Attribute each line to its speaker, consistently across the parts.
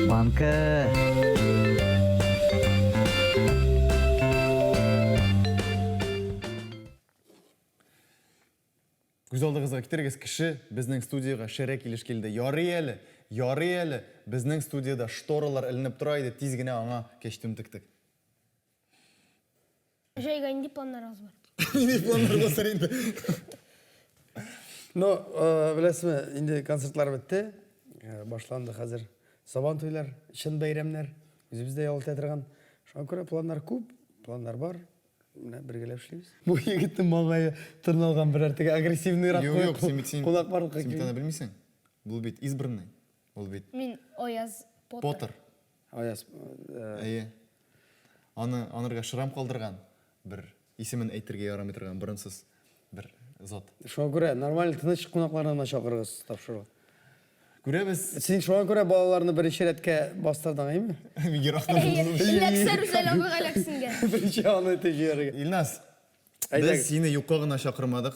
Speaker 1: Банка.
Speaker 2: Күз алдыгызга китерегез, кеше безнең студиягә шәрә килеш килде. Ярый әле, ярый әле, безнең студиядә шторалар эленеп тора иде, тиз генә аңа кәчтүм тектек.
Speaker 3: Җәйгә нинди планнарыгыз бар?
Speaker 2: Нинди планнар булсын инде?
Speaker 4: Ну, э, беләсезме, инде концертлар бетте. Э, башланды хәзер Сабан туйлар, чын бәйрәмнәр. Үзебез дә ял итә торган. Шуңа күрә планнар күп, планнар бар. Менә бергәләп эшлибез. Бу егетнең маңгае тырналган берәр теге агрессивныйрак
Speaker 2: Юк, юк, син бит син.
Speaker 4: кунак барлыкка
Speaker 2: Син бит
Speaker 4: килгән.
Speaker 2: аны белмисең. Бу бит избранный. Ул бит
Speaker 3: Мин Аяз Поттер.
Speaker 2: Поттер.
Speaker 4: Аяз. Э,
Speaker 2: Әйе. Аны анырга шрам калдырган бер исемен әйтергә ярамый торган борынсыз бер зат.
Speaker 4: Шуңа күрә нормаль тыныч кунакларны гына чакырыгыз тапшыруга.
Speaker 2: Күрәбез.
Speaker 4: Син шуңа күрә балаларны беренче рәткә бастырдың, әйеме?
Speaker 2: Мин ерактан булдым.
Speaker 3: Эләксә Рүзәл абыйга эләксенгә.
Speaker 4: Беренче аны итеп җибәрергә.
Speaker 2: Илназ, без
Speaker 4: Әйдәгез.
Speaker 2: сине юкка гына чакырмадык.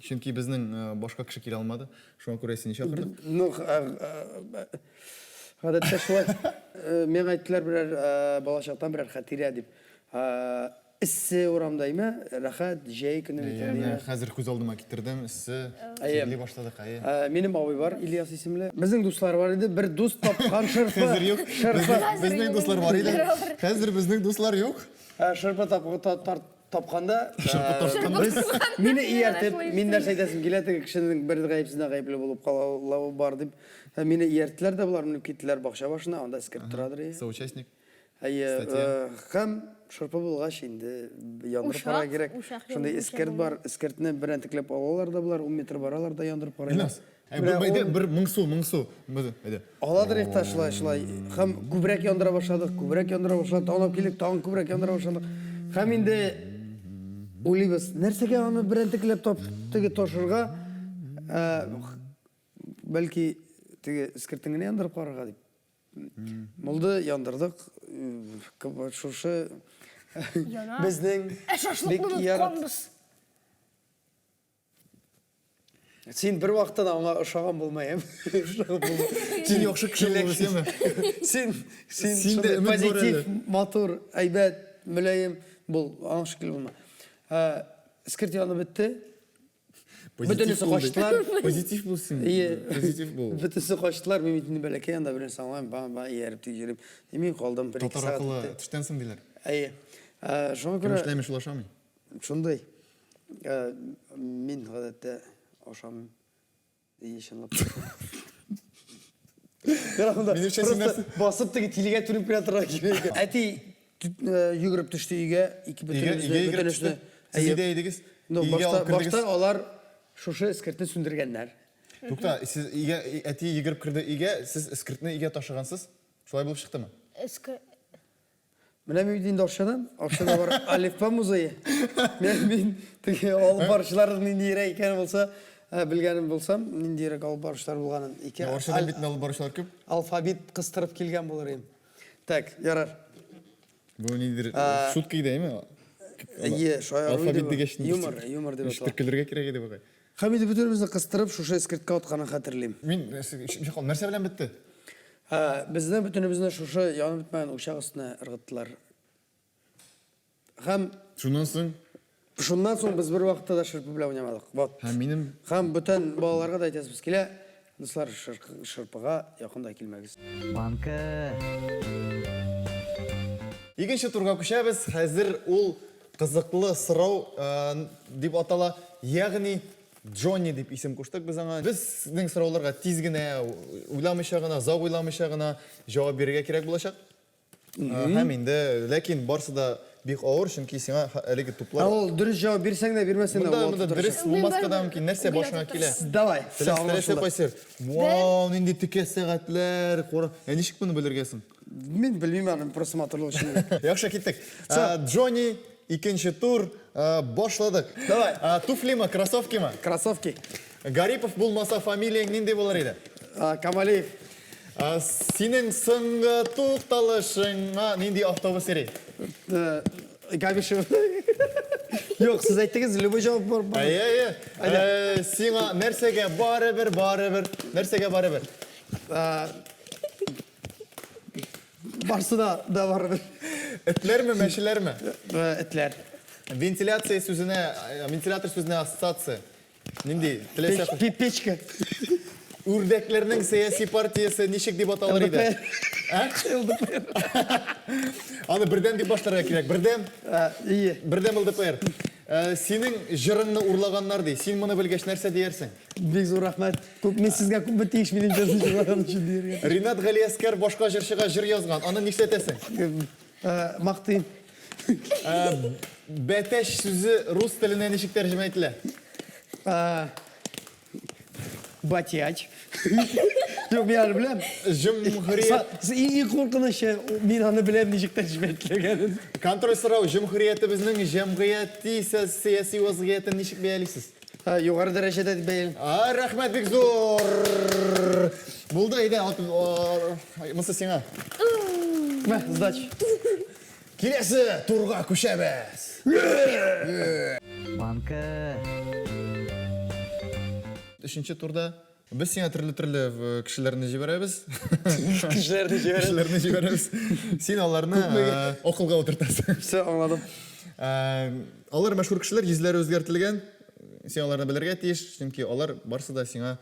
Speaker 2: Чөнки безнең э, башка кеше килә алмады. Шуңа күрә сине чакырдык.
Speaker 4: Ну, э, э, гадәттә шулай. Э, Миңа әйттеләр берәр э, балачактан берәр хатирә дип. Э, Эссе урамда, әйме? Рәхәт, җәй көне бит
Speaker 2: Әйе,
Speaker 4: инде.
Speaker 2: менә хәзер күз алдыма китердем, эссе,
Speaker 4: Әйе.
Speaker 2: тирли башладык, әйе.
Speaker 4: Э, Минем абый бар, Ильяс исемле. Безнең дуслар бар иде. Бер дус тапкан шырпы.
Speaker 2: Хәзер юк.
Speaker 4: Шырпы.
Speaker 2: Безнең,
Speaker 3: Хәзер
Speaker 2: безнең
Speaker 3: юк
Speaker 2: дуслар бар иде.
Speaker 3: инде.
Speaker 2: Хәзер безнең дуслар юк.
Speaker 4: Э, Шырпы тап- та- тар- тапканда
Speaker 2: Шырпы
Speaker 4: э,
Speaker 2: тартканда.
Speaker 4: без мине ияртеп,
Speaker 3: Шулай
Speaker 4: мин нәрсә әйтәсем килә, теге кешенең бер гаепсездән гаепле булып калуы бар дип. Э, Мине иярттеләр дә болар менеп киттеләр бакча башына, анда эскерт торадыр. Ие.
Speaker 2: Соучастник.
Speaker 4: Әйе,
Speaker 2: Статья.
Speaker 4: э, һәм шырпы булгач инде яндырып
Speaker 3: Учак,
Speaker 4: карарга кирәк.
Speaker 3: учак
Speaker 4: Шундый
Speaker 3: яндырып
Speaker 4: эскерт бар, эскертне берәнтекләп алалар да болар, 10 метр баралар да яндырып карыйлар.
Speaker 2: Илназ, ә,
Speaker 4: Менә
Speaker 2: бер, әйдә,
Speaker 4: ул-
Speaker 2: бер моңсу, моңсу. Бер, әйдә.
Speaker 4: Аладыр их та шулай, шулай. Һәм күбрәк яндыра башладык, күбрәк яндыра башладык, тагын алып килдек, тагын күбрәк яндыра башладык. Һәм инде уйлыйбыз, нәрсәгә аны берәнтекләп тап, теге ташырга, ә, бәлки теге эскертен генә яндырып карарга дип. Булды, яндырдык. Шушы
Speaker 3: Яна.
Speaker 4: безнең
Speaker 3: Ә шашлыкны
Speaker 4: бик ярат-
Speaker 3: онытканбыз.
Speaker 4: Син бер вакытта да аңа ошаган булма, әм. Ошаган булма.
Speaker 2: Син яхшы кеше булып үсәме?
Speaker 4: Син син
Speaker 2: Синдә
Speaker 4: шундый
Speaker 2: өмет бар
Speaker 4: позитив,
Speaker 2: әле.
Speaker 4: матур, әйбәт, мөлаем бул. Аның шикелле булма. Ә, Эскерт янып бетте. Бөтенесе качтылар.
Speaker 2: Позитив бул син.
Speaker 4: Ие.
Speaker 2: Позитив бул.
Speaker 4: Бөтенесе качтылар. Мин бит инде бәләкәй анда бернәрсә аңламыйм. Ба, ба, ияреп тик йөрим. И мин калдым. Бер ике
Speaker 2: Татар
Speaker 4: сәгать
Speaker 2: акылы
Speaker 4: үтте.
Speaker 2: төштән соң диләр.
Speaker 4: Әйе. Ә, Шуңа
Speaker 2: Кем
Speaker 4: күрә
Speaker 2: эшләми, шул ашамый.
Speaker 4: шундый. Ә, Мин гадәттә ашамыйм. Ие, чынлап. Ярар,
Speaker 2: Минемчә, син
Speaker 4: просто
Speaker 2: нәрсә-
Speaker 4: басып теге тилегә төреп кенә торырга кирәк. Әти э, йөгереп төште өйгә, ике
Speaker 2: Өйгә,
Speaker 4: бөтенебезне,
Speaker 2: өйгә йөгереп
Speaker 4: бөтенесне.
Speaker 2: төште. Сез
Speaker 4: Әйе.
Speaker 2: өйдә идегез.
Speaker 4: Ну,
Speaker 2: Өйгә
Speaker 4: башта,
Speaker 2: алып кердегез.
Speaker 4: башта алар шушы эскертне сүндергәннәр.
Speaker 2: Тукта, сез өйгә, әти йөгереп керде өйгә, сез эскертне өйгә ташыгансыз. Шулай булып чыктымы?
Speaker 3: Эскер...
Speaker 4: Менә мин бит инде Арчадан. Арчада бар Әлифба музее. Мен мин теге алып баручыларның ниндиерәк икәне булса, э, белгәнем булсам, ниндиерәк алып баручылар булганын. Ике
Speaker 2: Арчадан бит алып баручылар күп.
Speaker 4: алфавит кыстырып килгән булыр идем. Так, ярар.
Speaker 2: Бу ниндидер шутка иде, әйме?
Speaker 4: Әйе, шаяру иде
Speaker 2: Алфавит
Speaker 4: бу.
Speaker 2: дигәч,
Speaker 4: Юмор, юмор дип
Speaker 2: Ничектер
Speaker 4: атала.
Speaker 2: көлергә кирәк иде бугай.
Speaker 4: Һәм инде бөтенебезне кыстырып, шушы эскерткә атканын хәтерлим.
Speaker 2: Мин нәрсә белән бетте?
Speaker 4: Безне бөтенебезне шушы янып бетмәгән учак өстенә ыргыттылар. Һәм
Speaker 2: Шуннан соң
Speaker 4: шуннан соң без бер вакытта да шырпы белән уйнамадык. Вот.
Speaker 2: Һәм минем
Speaker 4: Һәм бүтән балаларга да әйтәсебез килә, дуслар, шырпыга якын да килмәгез.
Speaker 1: Банка.
Speaker 2: Икенче турга күчәбез. Хәзер ул кызыклы сорау дип атала. Ягъни Джонни дип исем куштык без аңа. Безнең сорауларга тиз генә, уйламыйча гына, озак уйламыйча гына җавап бирергә кирәк булачак. Һәм инде, ләкин барсы да бик авыр, чөнки сиңа әлеге туплар...
Speaker 4: Ә ул дөрес җавап бирсәң дә, бирмәсәң дә,
Speaker 2: Монда, монда дөрес булмаска да мөмкин. Нәрсә башыңа килә?
Speaker 4: Давай,
Speaker 2: все, аңлашылды. Кайсы? Вау, нинди текә сәгатьләр, кара. Ә ничек моны белергә соң?
Speaker 4: Мин белмим аны, просто матурлык өчен.
Speaker 2: Яхшы, киттек. Джонни, икенче тур, башладык.
Speaker 4: Давай.
Speaker 2: Туфлима, кроссовкима?
Speaker 4: Кроссовки.
Speaker 2: Гарипов булмаса, фамилияң нинди булыр иде?
Speaker 4: Камалиев.
Speaker 2: Синең соңгы тукталышыңа нинди автобус йөри?
Speaker 4: Габишев. Юк, сез әйттегез, любой җавап бар.
Speaker 2: Әйе, әйе. Сиңа нәрсәгә барыбер, барыбер, нәрсәгә барыбер?
Speaker 4: Барсы да да барыбер.
Speaker 2: Этләрме, мәчеләрме?
Speaker 4: Этләр.
Speaker 2: Вентиляция сүзенә, вентилятор сүзенә ассоциация. Нинди? Теләсә
Speaker 4: Печка.
Speaker 2: Үрдәкләрнең сәяси партиясе ничек дип аталыр иде? Ә?
Speaker 4: ЛДПР.
Speaker 2: Аны бердәм дип башларга кирәк. Бердәм.
Speaker 4: Ие.
Speaker 2: Бердәм ЛДПР. Синең җырыңны урлаганнар ди. Син моны белгәч нәрсә диярсең?
Speaker 4: Бик зур рәхмәт. Күп мин сезгә күпме тиеш минем җырны җырлаган өчен дияргә.
Speaker 2: Ринат Галиәскәр башка җырчыга җыр язган. Аны нишләтәсең?
Speaker 4: Мактыйм.
Speaker 2: Бәтәч сүзе рус теленә ничек тәрҗемә ителә?
Speaker 4: Батяч. Юк, мин аны беләм.
Speaker 2: Җөмһүрият.
Speaker 4: Иң куркынычы, мин аны беләм ничек тәрҗемә ителгәнен.
Speaker 2: Контроль сорау, җөмһүриятебезнең җәмгыяти сәяси вазгыятен ничек бәялисез?
Speaker 4: Югары дәрәҗәдә дип бәялим.
Speaker 2: А, рәхмәт бик зур. Булды, әйдә, монысы сиңа.
Speaker 4: Мә, сдач.
Speaker 2: Киләсе турга күчәбез.
Speaker 1: Банка.
Speaker 2: Өченче турда без сиңа төрле-төрле кешеләрне җибәрәбез.
Speaker 4: Кешеләрне җибәрәбез.
Speaker 2: Кешеләрне җибәрәбез. Син аларны акылга утыртасың.
Speaker 4: Все, аңладым.
Speaker 2: Алар мәшһүр кешеләр, йөзләре үзгәртелгән. Син аларны белергә тиеш, чөнки алар барсы да сиңа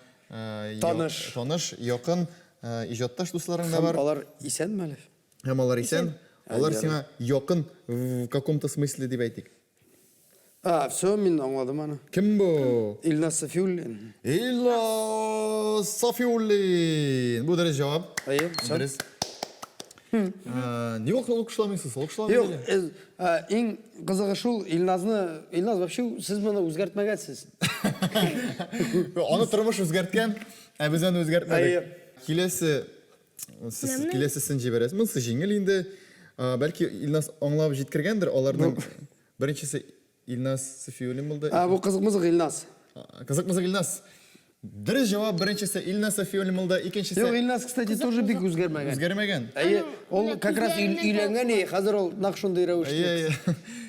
Speaker 4: таныш,
Speaker 2: таныш, якын, иҗатташ дусларың да бар.
Speaker 4: Алар исәнме әле?
Speaker 2: Һәм алар исән. Алар сиңа якын в каком-то смысле дип әйтик.
Speaker 4: А, все, мин аңладым аны.
Speaker 2: Кем бу?
Speaker 4: Илназ Сафиуллин.
Speaker 2: Илназ Сафиуллин. Бу дөрес җавап.
Speaker 4: Әйе,
Speaker 2: дөрес. Ник алкышламыйсыз? Алкышламыйсыз.
Speaker 4: Юк, иң кызыгы шул, Илназны, Илназ вообще сез моны үзгәртмәгәнсез.
Speaker 2: Аны тормыш үзгәрткән, ә без аны үзгәртмәдек. Киләсе сез киләсесен җибәрәсез. Монысы җиңел инде. Бәлки Илназ аңлап җиткергәндер аларның беренчесе Илназ Сафиуллин булды.
Speaker 4: Ә, бу кызык-мызык Илназ.
Speaker 2: Кызык-мызык Илназ. Дөрес җавап беренчесе Илназ Сафиуллин булды, икенчесе
Speaker 4: Юк, Илназ, кстати, тоже бик үзгәрмәгән.
Speaker 2: Үзгәрмәгән.
Speaker 4: Әйе, ул как раз өйләнгән, и хәзер ул нәкъ шундый рәвештә.
Speaker 2: Әйе, әйе.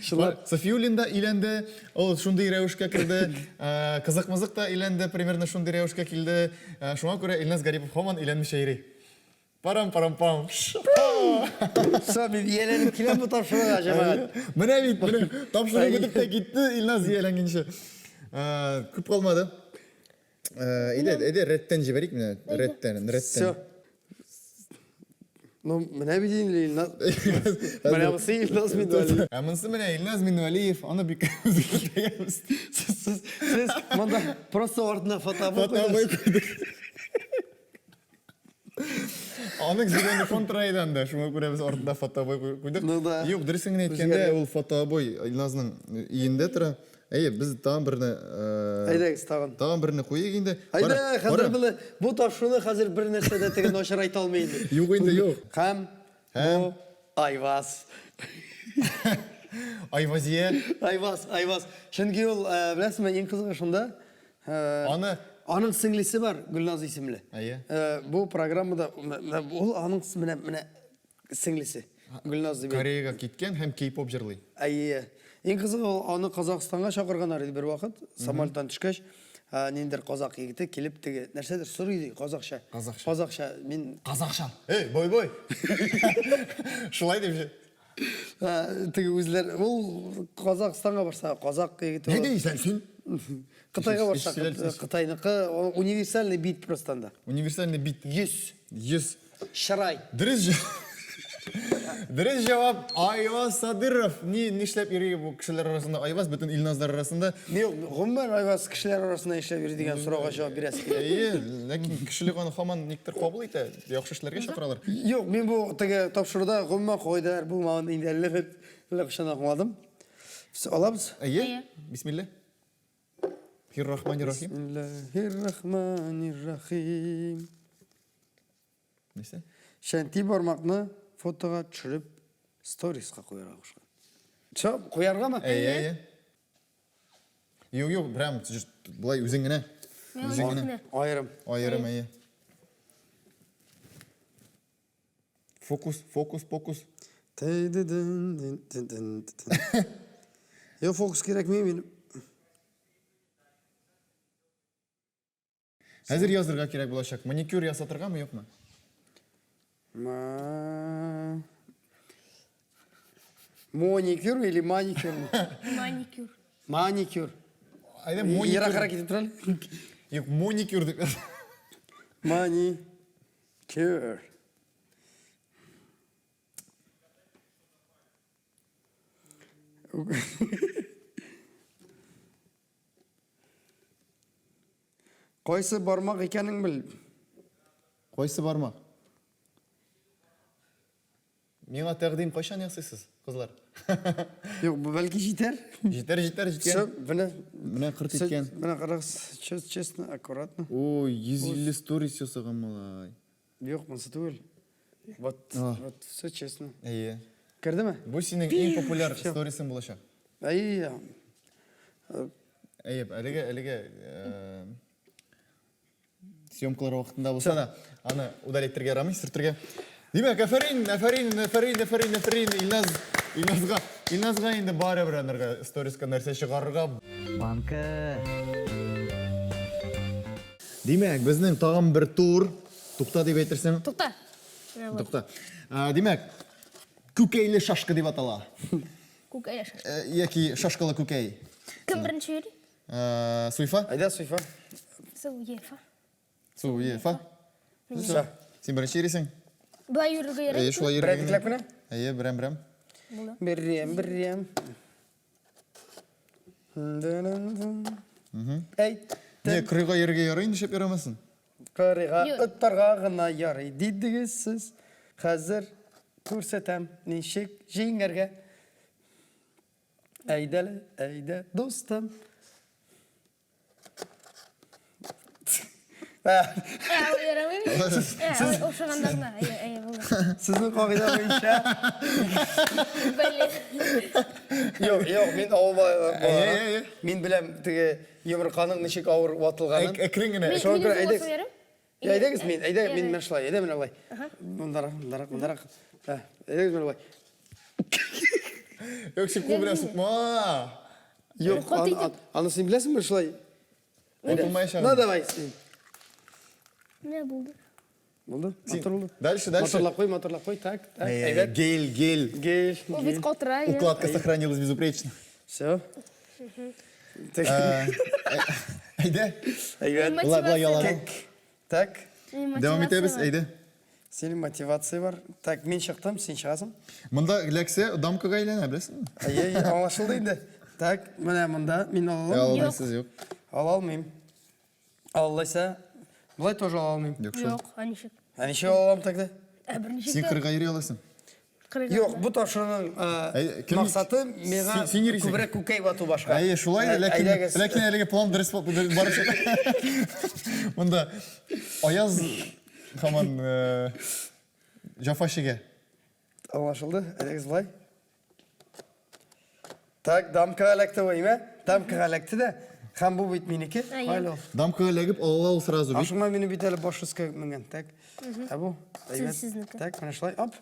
Speaker 4: Чынлап.
Speaker 2: Сафиуллин да өйләнде, ул шундый рәвешкә керде. Кызык-мызык та өйләнде, примерно шундый рәвешкә килде. Шуңа күрә Илназ Гарипов һаман өйләнмичә йөри. Парам-парам-пам.
Speaker 4: Все, мин ияләнеп киләм бу тапшыруга, җәмәгать.
Speaker 2: Менә бит, менә тапшыру бетеп тә китте, Илназ ияләнгәнче. Күп калмады. Әйдә, әйдә, рәттән җибәрик менә, рәттән, рәттән.
Speaker 4: Все. Ну, менә бит инде Илназ. Менә бусы Илназ Минвәлиев.
Speaker 2: Ә монысы менә Илназ Минвәлиев, аны бик үзгәртәбез.
Speaker 4: Сез, сез монда просто артына фотобой
Speaker 2: Фотобой куйдык. Аның зеленый фон тора иде анда, шуңа күрә без артында фотобой куйдык.
Speaker 4: Ну да.
Speaker 2: Юк, дөресен генә әйткәндә, ул фотобой Илназның өендә тора. Әйе, без тагын берне
Speaker 4: Әйдәгез тагын.
Speaker 2: Тагын берне куйыйк инде.
Speaker 4: Әйдә, хәзер бу бу тапшыруны хәзер бер нәрсә дә теге начар әйтә алмый инде.
Speaker 2: Юк инде, юк.
Speaker 4: Һәм бу Айваз.
Speaker 2: Айвазия.
Speaker 4: Айваз, Айваз. Чөнки ул, беләсезме, иң кызыгы шунда,
Speaker 2: Аны
Speaker 4: Аның сеңлесе бар, Гөлназ исемле.
Speaker 2: Әйе.
Speaker 4: Бу программада ул аның менә менә сеңлесе. Гөлназ дип.
Speaker 2: Кореяга киткән һәм кей-поп җырлый.
Speaker 4: Әйе. Иң кызыгы ул аны Казахстанга чакырганнар иде бервакыт, самолеттан төшкәч, ниндидер казак егете килеп теге нәрсәдер сорый ди казакча.
Speaker 2: Казакча.
Speaker 4: Казакча. Мин
Speaker 2: Казакча. Эй, бой-бой. Шулай дип.
Speaker 4: Теге үзләр, ул Казахстанга барса, казак егете.
Speaker 2: Ни дисең син?
Speaker 4: Кытайга барса, Кытайныкы универсальный бит просто анда.
Speaker 2: Универсальный бит.
Speaker 4: Йөз.
Speaker 2: Йөз.
Speaker 4: Чырай.
Speaker 2: Дөрес Дөрес җавап Айваз Садыров. Ни нишләп йөри бу кешеләр арасында Айваз бөтен Илназлар арасында?
Speaker 4: Юк, гомумән Айваз кешеләр арасында нишләп йөри дигән сорауга җавап бирәсе килә.
Speaker 2: Әйе, ләкин кешелек аны һаман никтер кабул итә, яхшы эшләргә чакыралар.
Speaker 4: Юк, мин бу теге тапшыруда гомумән кагыйдәләр булмавын инде әллә әллә кайчан аңладым. Без алабыз.
Speaker 2: Әйе. Бисмилла. Бисмиллахир-рахманир-рахим.
Speaker 4: Бисмиллахир-рахманир-рахим.
Speaker 2: Нәрсә?
Speaker 4: Чәнти бармакны фотога төшереп сториска куярга кушкан. Чё, куяргамы?
Speaker 2: Әйе, әйе. Юк, юк, прям болай үзең генә. Үзең генә.
Speaker 4: Аерым.
Speaker 2: Аерым, әйе. Фокус, фокус, фокус.
Speaker 4: Юк, фокус кирәкми минем.
Speaker 2: Хәзер язырга кирәк булачак. Маникюр ясатыргамы, юкмы?
Speaker 4: Ма... Моникюр или маникюр?
Speaker 3: Маникюр.
Speaker 4: Маникюр.
Speaker 2: Әйдә, моникюр.
Speaker 4: Ераграк китеп тор әле.
Speaker 2: Юк, моникюр дип яз.
Speaker 4: Маникюр. Кайсы бармак икәнен бел.
Speaker 2: Кайсы бармак? Миңа тәкъдим кайчан ясыйсыз, кызлар?
Speaker 4: Юк, бу бәлки җитәр.
Speaker 2: Җитәр, җитәр,
Speaker 4: Всё,
Speaker 2: җиткән.
Speaker 4: менә.
Speaker 2: Менә кырт иткән.
Speaker 4: Менә карагыз, честно, аккуратно.
Speaker 2: Ой, 150 сторис ясаган малай.
Speaker 4: Юк, монысы түгел. Вот, вот, все честно.
Speaker 2: Әйе.
Speaker 4: Кердеме?
Speaker 2: Бу синең иң популяр сторисың булачак.
Speaker 4: Әйе.
Speaker 2: Әйе, әлегә, әлегә съемкалар вакытында булса да, аны удалить итәргә ярамый, сөртергә. Димәк, афәрин, афәрин, афәрин, афәрин, афәрин, Илназ, Илназга, Илназга инде барыбер анарга сториска нәрсә чыгарырга.
Speaker 1: Банка.
Speaker 2: Димәк, безнең тагын бер тур. Тукта дип әйтерсең.
Speaker 3: Тукта.
Speaker 2: Тукта. Димәк, күкәйле шашка дип атала.
Speaker 3: Күкәйле шашка.
Speaker 2: Яки шашкалы күкәй.
Speaker 3: Кем беренче йөри?
Speaker 2: Суйфа?
Speaker 4: Әйдә, Суйфа.
Speaker 3: Суефа.
Speaker 2: Суефа.
Speaker 4: Всё.
Speaker 2: Син беренче йөрисең?
Speaker 3: Болай йөрергә ярый.
Speaker 2: Әйе, шулай
Speaker 4: Берәр
Speaker 2: йөрергә.
Speaker 4: тикләп кенә?
Speaker 2: Әйе, берәм-берәм.
Speaker 3: Булды.
Speaker 4: Берәм, берәм. Әй,
Speaker 2: Не, кырыйга йөрергә ярый, нишләп ярамасын?
Speaker 4: кырыйга
Speaker 3: Юк.
Speaker 4: оттарга гына ярый дидегез сез. Хәзер күрсәтәм, ничек җиңәргә. Әйдә, әйдә, дустым.
Speaker 3: Сез охшаганда гына. Әйе, әйе, булды.
Speaker 4: Сезнең кагыйдә буенча.
Speaker 3: Блин.
Speaker 4: Юк, юк, мин авыл
Speaker 2: Әйе, әйе.
Speaker 4: Мин беләм теге йомырканың ничек авыр ватылганын.
Speaker 2: Әкрен генә.
Speaker 3: Мин
Speaker 4: Шуңа күрә
Speaker 3: үзем
Speaker 4: әйдәгез.
Speaker 3: басып йөрим.
Speaker 4: Я, әйдәгез мин, әйдә, мин
Speaker 3: Ярый.
Speaker 4: менә шулай, әйдә менә болай. Мондарак, мондарак, мондарак. Әйдәгез менә болай.
Speaker 2: Юк, син кул белән сукма.
Speaker 4: Юк,
Speaker 3: Каты итеп.
Speaker 4: аны син беләсеңме шулай?
Speaker 2: Ватылмаячак.
Speaker 4: На, давай. Син.
Speaker 3: Менә булды.
Speaker 4: Булды? Матур булды.
Speaker 2: Дальше, дальше.
Speaker 4: Матурлап куй, матурлап куй. Так, так. Әйбәт.
Speaker 2: Гель, гель.
Speaker 4: Гель.
Speaker 3: Ул бит катыра. әйе.
Speaker 2: Укладка сохранилась безупречно.
Speaker 4: Все.
Speaker 2: Әйдә.
Speaker 4: Әйбәт.
Speaker 2: Болай, болай ялан.
Speaker 4: Так.
Speaker 3: Минем
Speaker 2: Дәвам итәбез,
Speaker 3: мотивация бар.
Speaker 2: әйдә.
Speaker 4: Синең мотивация бар. Так, мин чыктым, син чыгасың.
Speaker 2: Монда эләксә, дамкага әйләнә, беләсеңме?
Speaker 4: Әйе, әйе, аңлашылды инде. Так, менә монда мин ала алам.
Speaker 2: Ала алмыйсыз, юк.
Speaker 4: Ала алмыйм. Алайса, болай тоже ала алмыйм.
Speaker 2: Юк шул.
Speaker 3: Юк, ә ничек?
Speaker 4: Ә ничек ала алам тогда?
Speaker 3: Ә берничек
Speaker 2: Син
Speaker 3: тә.
Speaker 2: кырга йөри аласың.
Speaker 3: Кырыйга
Speaker 4: Юк,
Speaker 3: гына.
Speaker 4: бу тапшыруның
Speaker 2: Әй, кем-
Speaker 4: максаты миңа
Speaker 2: Син- син йөрисең.
Speaker 4: күбрәк күкәй вату башка.
Speaker 2: Әйе, шулай да, ләкин,
Speaker 4: Әйдәгез.
Speaker 2: ләкин әлеге план дөрес булып барып чыкты. Монда Аяз һаман җафа чигә.
Speaker 4: Аңлашылды. Әйдәгез болай. Так, дамкага эләкте бу, име? Дамкага эләкте дә. Һәм бу бит минеке.
Speaker 3: Әйе.
Speaker 4: Кайла ул?
Speaker 2: Дамкага эләгеп ала ул сразу бит.
Speaker 4: Ашыңа мине бит әле баш өскә менгән. Так. Ә бу? Әйбәт.
Speaker 3: сезнеке.
Speaker 4: Так, менә шулай. Оп.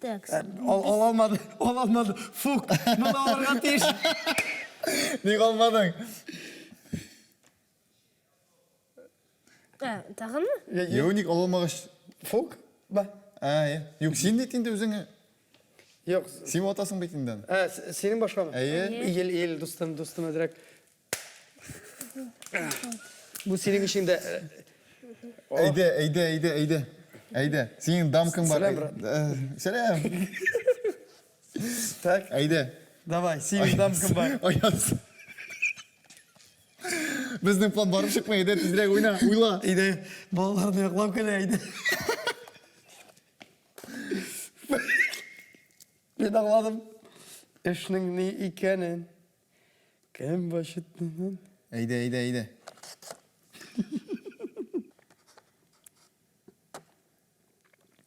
Speaker 3: Так.
Speaker 4: Ал, ала алмады, ала алмады. Фук, моны алырга тиеш.
Speaker 2: Ник алмадың?
Speaker 3: Ә, тагынмы?
Speaker 2: Юк, ник ала алмагач?
Speaker 4: Фук, ба.
Speaker 2: Ә, иә. Юк, син бит инде үзеңә.
Speaker 4: Юк.
Speaker 2: Син ватасың бит инде аны.
Speaker 4: Ә, синең башкамы?
Speaker 2: Әйе.
Speaker 4: Ел, ел, дустым, дустым әзрәк. Бу синең өчен дә.
Speaker 2: Әйдә, әйдә, әйдә, әйдә. Әйдә. Синең дамкаң бар.
Speaker 4: Сәлам, брат.
Speaker 2: Сәлам.
Speaker 4: Так.
Speaker 2: Әйдә.
Speaker 4: Давай, синең дамкаң бар.
Speaker 2: Аяз. Безнең план барып чыкмый, әйдә тизрәк уйна, уйла.
Speaker 4: Әйдә, балаларны яклап кенә әйдә. Мин аңладым. Эшнең ни икәнен. Кем башытнын?
Speaker 2: Әйдә, әйдә, әйдә.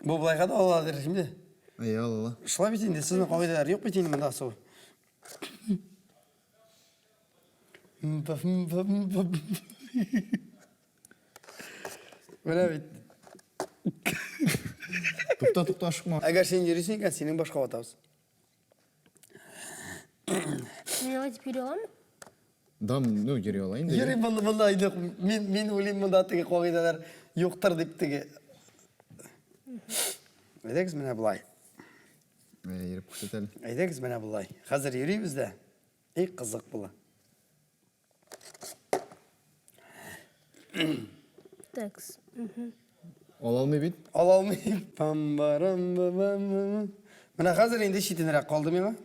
Speaker 4: Бу былайга да аладыр инде.
Speaker 2: Әйе, ала.
Speaker 4: Шулай бит инде, сезнең кагыйдәләр юк бит инде монда су. Менә бит.
Speaker 2: Тукта, тукта, ашыкма.
Speaker 4: Әгәр син йөрисең икән, синең башка ватабыз.
Speaker 3: Мин алай дип йөри аламмы?
Speaker 2: Дам, ну, йөри ала инде.
Speaker 4: Йөри монда, монда инде мин мин уйлыйм монда теге кагыйдәләр юктыр дип теге. Әйдәгез менә болай.
Speaker 2: Әйдә, йөреп күрсәт әле.
Speaker 4: Әйдәгез менә болай. Хәзер йөрибез дә. И кызык була.
Speaker 3: Такс.
Speaker 2: Ала алмый бит.
Speaker 4: Ала алмыйм. Пам барам ба бам ба ба. Менә хәзер инде читенрәк калды миңа.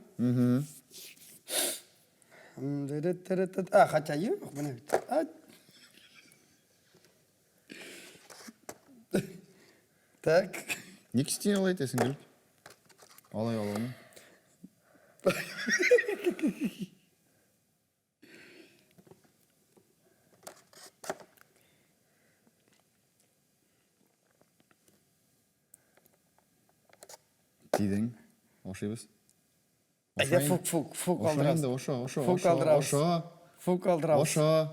Speaker 4: А, хотя юк, менә бит. А. Так.
Speaker 2: Ник син алай итәсең, Гөл? Алай ала алмый. Тидең. Ашыйбыз.
Speaker 4: Әйдә фук, фук, фук
Speaker 2: Аша
Speaker 4: алдырабыз.
Speaker 2: инде, аша, аша,
Speaker 4: Фук
Speaker 2: аша,
Speaker 4: алдырабыз.
Speaker 2: аша.
Speaker 4: Фук алдырабыз.
Speaker 2: Аша.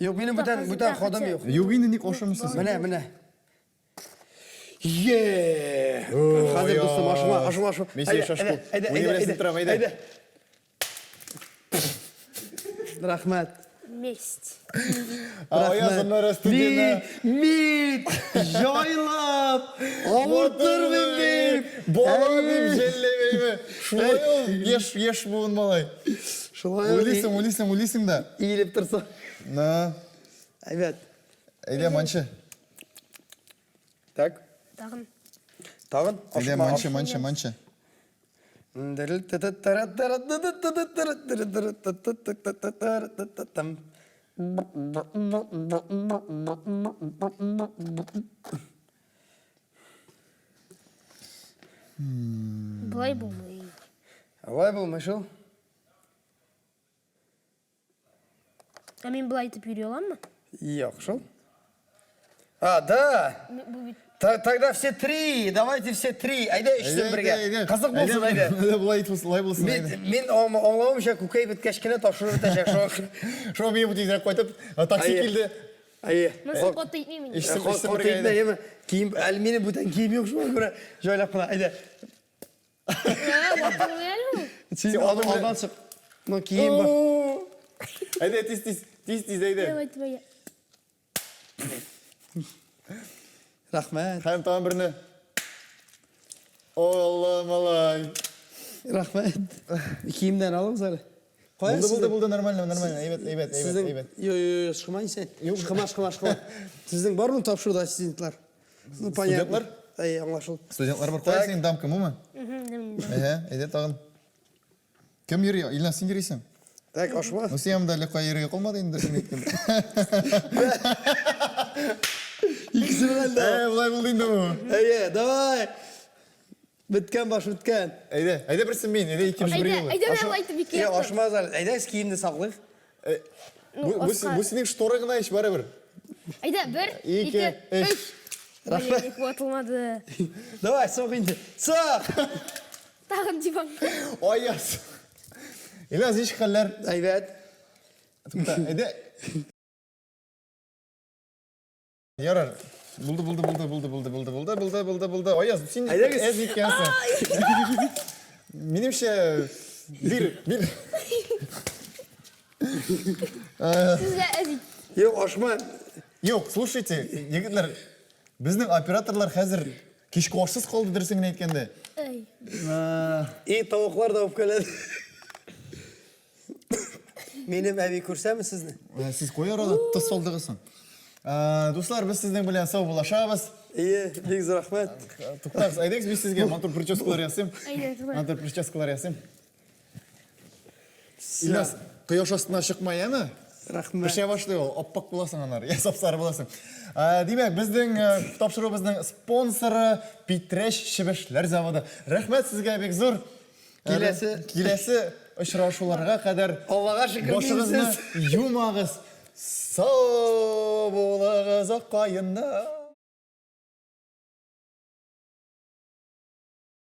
Speaker 4: Юк, минем бүтән, бүтән ходым юк.
Speaker 2: Юк инде, ник ашамыйсың син?
Speaker 4: Менә, менә. Е! Хәзер дустым, ашыма, ашыма, ашыма.
Speaker 2: Мин сине шашку.
Speaker 4: Әйдә,
Speaker 2: Уйный
Speaker 4: әйдә,
Speaker 2: беләсең
Speaker 4: әйдә.
Speaker 2: торам, әйдә.
Speaker 4: Әйдә. Рәхмәт.
Speaker 3: Месть.
Speaker 2: Аяз аннары студияне.
Speaker 4: Мин, җайлап, авыртырмын дип.
Speaker 2: Бала дип җәлләмәйме? Шулай ул, яшь, яшь буын малай.
Speaker 4: Шулай ул.
Speaker 2: Уйлыйсың, уйлыйсың, уйлыйсың да.
Speaker 4: Иелеп торса.
Speaker 2: На.
Speaker 4: Әйбәт.
Speaker 2: Әйдә, манчы.
Speaker 4: Так.
Speaker 3: Тагын.
Speaker 4: Тагын.
Speaker 2: Әйдә, манчы, манчы, манчы.
Speaker 3: Болай булмый.
Speaker 4: Алай булмый шул.
Speaker 3: Ә мин болай итеп йөри аламмы?
Speaker 4: Юк шул. А, да.
Speaker 3: Бу бит
Speaker 4: Тогда все три, давайте все три. Әйдә өчсен бергә. Кызык булсын, әйдә.
Speaker 2: Әйдә, болай ит булсын, болай булсын,
Speaker 4: Мин,
Speaker 2: әйдә.
Speaker 4: мин аңлавымча күкәй беткәч кенә тапшыру бетәчәк. Шуңа.
Speaker 2: Шуңа мин бу тизрәк кайтып, такси
Speaker 4: Әйе.
Speaker 2: килде.
Speaker 4: Әйе.
Speaker 3: Монысы каты итмим инде.
Speaker 2: Ишсен,
Speaker 4: Каты
Speaker 2: ишсен бергә,
Speaker 4: итмә,
Speaker 2: әйдә.
Speaker 4: яме. Кием, әле минем бүтән кием юк, шуңа күрә җайлап кына. Әйдә.
Speaker 3: Ә, ватылмый әле ул.
Speaker 4: Син алдан чык. Ну, кием бар.
Speaker 2: Әйдә, тиз, тиз, тиз, тиз, әйдә.
Speaker 3: Давай, давай.
Speaker 4: Рәхмәт.
Speaker 2: Һәм тагын берне. Ой, Алла, малай.
Speaker 4: Рәхмәт. Киемнән алыгыз әле. Кая
Speaker 2: Булды, булды,
Speaker 4: сезнең?
Speaker 2: булды, нормально, нормально, әйбәт, әйбәт, әйбәт,
Speaker 4: Сезнең
Speaker 2: әйбәт.
Speaker 4: Йо, йо, йо, шкыма син. Шкыма, шкыма, шкыма. Сезнең бармы тапшыруда ассистентлар? Ну, понятно.
Speaker 2: Студентлар?
Speaker 4: Әй, аңлашылды.
Speaker 2: Студентлар бар. Кая
Speaker 4: Так.
Speaker 2: синең дамка, мумы? Әһә, әйдә тагын. Кем йөри? Илназ, син йөрисең?
Speaker 4: Так, ашма.
Speaker 2: Ну, син анда әллә кая йөрергә калмады инде, дөресен әйткәндә.
Speaker 4: Икесе белән дә.
Speaker 2: Ә, болай булды инде бу.
Speaker 4: Әйе, давай. Беткән баш беткән.
Speaker 2: Әйдә, әйдә берсен мин, әйдә икебез бер
Speaker 3: Әйдә,
Speaker 2: юлы.
Speaker 3: әйдә менә болай итеп ике
Speaker 4: Йо,
Speaker 3: яктан.
Speaker 4: ашмагыз әле. Әйдәгез киемне саклыйк.
Speaker 2: Бу,
Speaker 3: Ну,
Speaker 2: бу,
Speaker 3: аска.
Speaker 2: бу синең шторы гына ич барыбер.
Speaker 3: Әйдә, бер,
Speaker 2: Ике,
Speaker 3: ике,
Speaker 2: өч.
Speaker 3: өч. Блин, ник ватылмады.
Speaker 4: Давай, сок инде. Сок!
Speaker 3: Тагын диван.
Speaker 2: Аяз. Илназ, ничек хәлләр?
Speaker 4: Әйбәт.
Speaker 2: Тукта, әйдә. Ярар. Булды, булды, булды, булды, булды, булды, булды, булды, булды, булды. Аяз, син
Speaker 4: Әйдәгез.
Speaker 2: әз иткәнсең. Минемчә, бир, бир.
Speaker 3: Сезгә әз ит.
Speaker 4: Юк, ашма.
Speaker 2: Юк, слушайте, егетләр, безнең операторлар хәзер кичке ашсыз калды, дөресен генә әйткәндә.
Speaker 3: Әй.
Speaker 4: И тавыклар да үпкәләде. Минем әби күрсәме сезне?
Speaker 2: Сез кая арада тоз салдыгыз соң? Дуслар, без сезнең белән сау булашабыз.
Speaker 4: Ие, бик зур рәхмәт.
Speaker 2: Туктагыз, әйдәгез, мин сезгә матур прическалар ясыйм.
Speaker 3: Әйдә, давай.
Speaker 2: Матур прическалар ясыйм. Илназ, кояш астына чыкма, яме?
Speaker 4: Рәхмәт.
Speaker 2: Пешә башлый ул, аппак буласың аннары, я сап-сары буласың. Димәк, безнең тапшыруыбызның спонсоры Питрәч чебешләр заводы. Рәхмәт сезгә бик зур. Киләсе очрашуларга кадәр
Speaker 4: Аллага шөкер,
Speaker 2: башыгызны
Speaker 4: минсез.
Speaker 2: юмагыз. Сау булыгыз, ак каеннар.